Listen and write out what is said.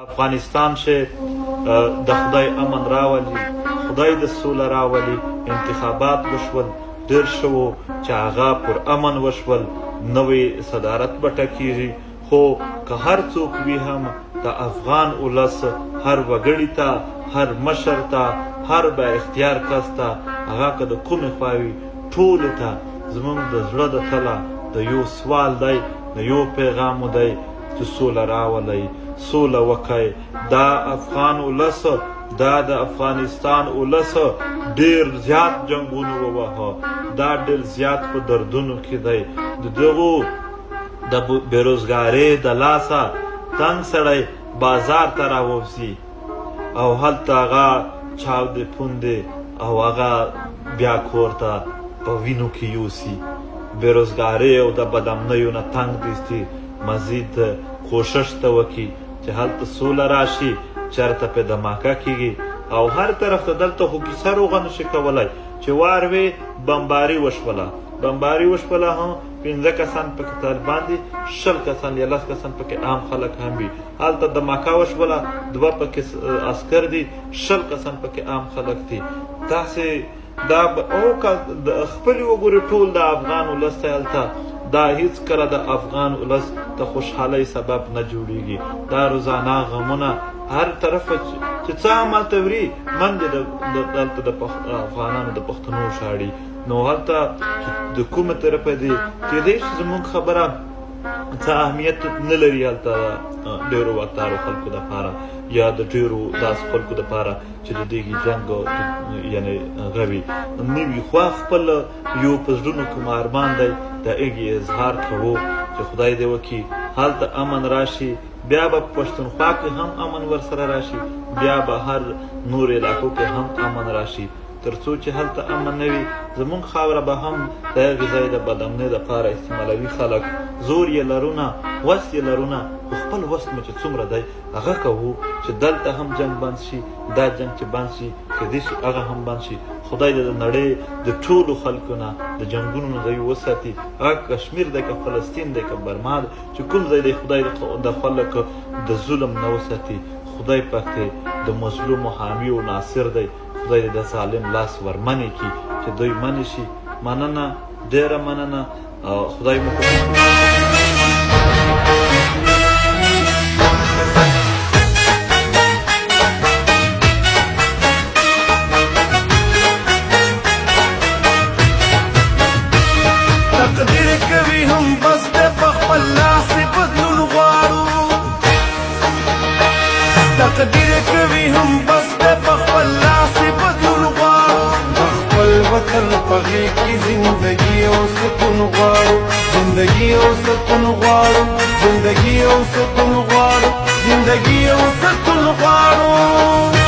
افغانستان چې د خدای امن راولي، خدای د سوله راولي. انتخابات وشول، ډېر ښه وو چې هغه پر امن وشول، نوی صدارت به ټکېږي. خو که هر څوک وي هم د افغان ولس هر وګړي ته، هر مشر ته، هر با اختیار کس ته، هغه که د کومې خوا وي، ټولو ته زموږ د زړه د تله د یو سوال دی، د یو پیغام دی چې سوله راولئ، سوله وکړئ. دا افغان ولس، دا د افغانستان ولس ډیر زیات جنگونو ووهه، دا ډیر زیات په دردونو کې دی. د دغو د بېروزګارۍ د لاسه تنګ سړی بازار ته راووځي او هلته هغه چاودې پوندې او هغه بیا کور ته په وینو کې یوسي. بېروزګارۍ او د بدامنیو نه تنګ دی چې مزید کوشش ته وکړي چې هلته سوله راشي، چېرته پې دماکه کېږي او هر طرف ته. دلته خو کیسه روغه نشي کولی چې وار وې بمباري وشوله، بمباري وشوله، هم 5 کسان پکې طالبان دي، 20 کسان یا 10 کسان پکې عام خلک هم وي. هلته دماکه وشوله، 2 پکې عسکر دي، 20 کسان پکې عام خلک دي. تاسې دا او که خپلې وګورئ ټول د افغان ولس ته، هلته دا هیڅ کله د افغان ولس د خوشحالۍ سبب نه جوړیږي. دا روزانه غمونه هر طرف چې څه هم هلته وري من دې دلته د افغانانو د پښتنو شاړي. نو هلته چې د کومه طرفه دي، کېدای شي زموږ خبره څه اهمیت نه لري هلته ډېرو واکدارو خلکو دپاره یا د ډېرو داسې خلکو دپاره چې د دې جنګ یعنې هغه وي نه وي، خو خپل یو په زړونو کوم ارمان دی د هغې اظهار کوو چې خدای دې وکړي هلته امن راشي، بیا به پښتونخوا کې هم امن ورسره راشي، بیا به هر نور علاقو کې هم امن راشي. تر څو چې هلته امن نه وي، زمونږ خاوره به هم د هغې ځای د بدامنۍ دپاره استعمالوي خلک. زور یې لرونه، وس یې لرونه، خو خپل وس مو چې څومره دی هغه کوو چې دلته هم جنګ بند شي، دا جنګ چې بند شي کېدای شي هغه هم بند شي. خدای دې د نړۍ د ټولو خلکو نه د جنګونو نه دوی وساتي، هغه کشمیر دی که فلسطین دی که برما دی، چې کوم ځای دی، خدای د خلک د ظلم نه وساتي. خدای پاک دې د مظلومو حامي او ناصر دی، خدای دې د ظالم لاس ورمنې کړي چې دوی منې شي. مننه، ډېره مننه، خدای مو تقدیر کوي هم بس د خپل لاس بدلون غواړو، تقدیر کوي هم بس د خپل لاس بدلون غواړو، د خپل وطن په غېږ کې زندگی او سکون غواړو، زندگی او سکون غواړو، زندگی او سکون غواړو، زندگی او سکون غواړو.